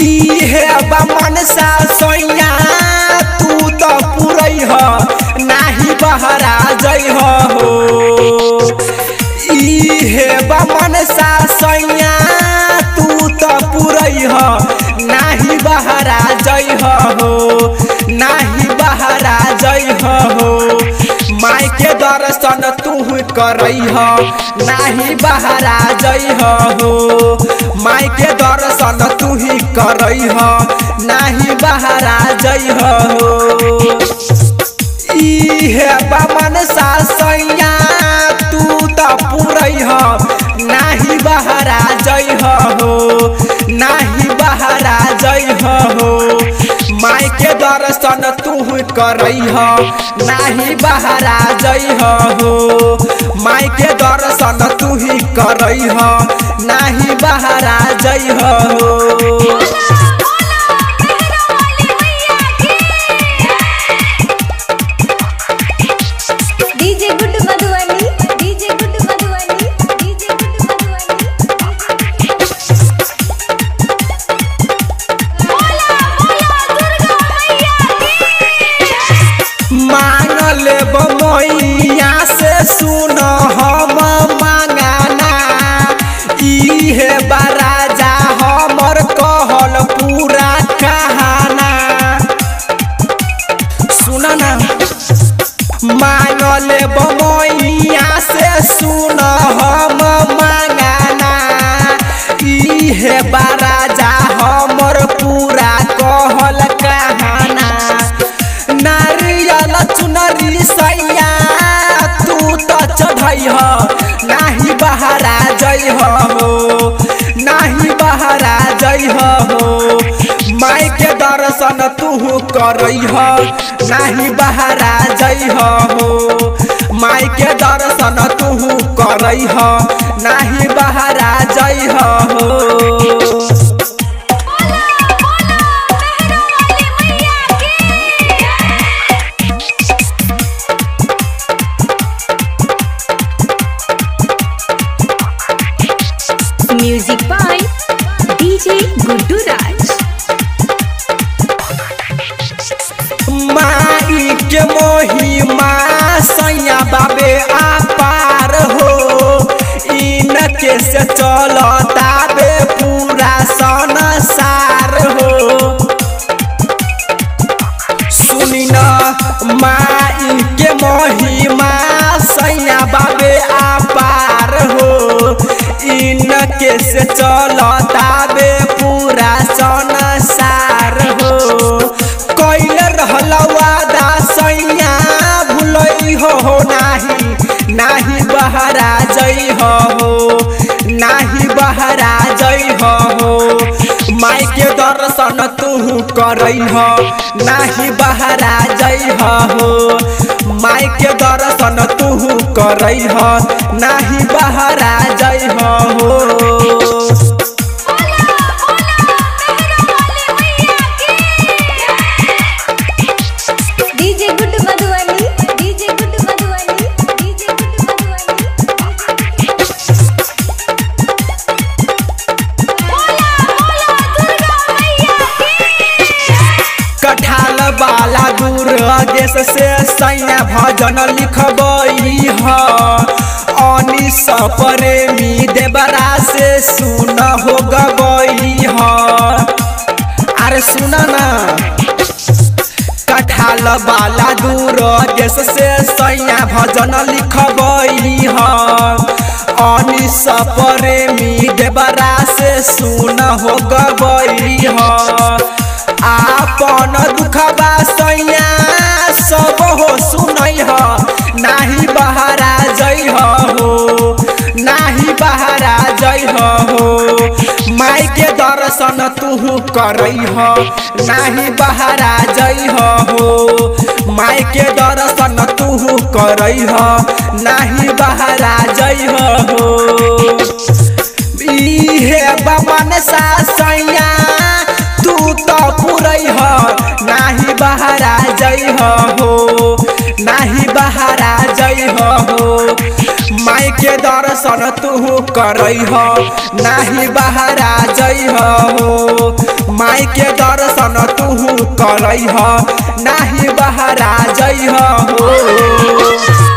इहे बा मनसा सैया तू तो पुरैह नाही बहरा जइह हो। इहे बा मनसा सैया तू तो पुरैह नाही बहरा जइह हो, नाही बहरा जइह हो। माई के दर्शन तू करैह नाही बहरा जइह हो। माई के दर्शन तू ही करैह नाही बहरा जइह हो। इहे बा मनसा सैया तू तो पुरैह नाही बहरा जइह हो, नाही बहरा जइह हो। माई के दर्शन तू करैह नाही बहरा जइह हो। माई के दर्शन तू ही करैह नाही बहरा जइह हो। DJ good Madhubani, DJ good Madhubani, DJ good Madhubani. बोला बोला दुर्गा मैया की। मांग लेब मैया से सुन हम मांगना, इहे बा राजा हमर कहल पूरा कहाना। सुन ना, मांग लेब मैया से सुन हम मांगना, इहे बा राजा हमर पूरा कहल कहाना। नारियल चुनरी सैया तू तो चढ़ैह नाही बहरा जइह हो, नाही बहरा जइह हो। माई के दर्शन तू करैह नाही बहरा जइह हो। माई के दर्शन तू करैह नाही बहरा जइह हो। बोला बोला मेहरा वाली मैया की। Music by DJ Guddu Raj. माई के महिमा सैया बाबे आपार हो, इनके से चलता बे पूरा संसार हो। सुनी न माई के महिमा सैया बाबे आपार हो, इनके से चलता बे पूरा संसार हो। कैल रहल वादा सैया भुलई हो नाही, नाही बहरा जइह हो, नाही बहरा जइह हो। माई के दर्शन तू करैह नाही बहरा जइह हो। माई के दर्शन तू करैह नाही बहरा जइह हो। बोला बोला मेहरा वाली मैया की। DJ good Madhubani, DJ good Madhubani, DJ good Madhubani. बोला बोला दुर्गा मैया की। कठाल वाला दूर देश से सैया भजन लिखबई ह, अनिस प्रेमी देवरा से सुन हो गबई ह। अरे सुन ना, कठाल वाला दूर देश से सैया भजन लिखबई ह, अनिस प्रेमी देवरा से सुन हो गबई ह। आपन दुखबा सैया सब हो सुनैह नाही बहरा जइह हो, नाही बहरा जइह हो। माई के दर्शन तू करैह नाही बहरा जइह हो। माई के दर्शन तू करैह नाही बहरा जइह हो। इहे बा मनसा सैया तू तो पुरैह नाही बहरा जइह हो, नाही बहरा जइह हो। माई माई के दर्शन तू करई ह, नाही बहरा जइह हो। माई के दर्शन तू करई ह, नाही बहरा जइह हो।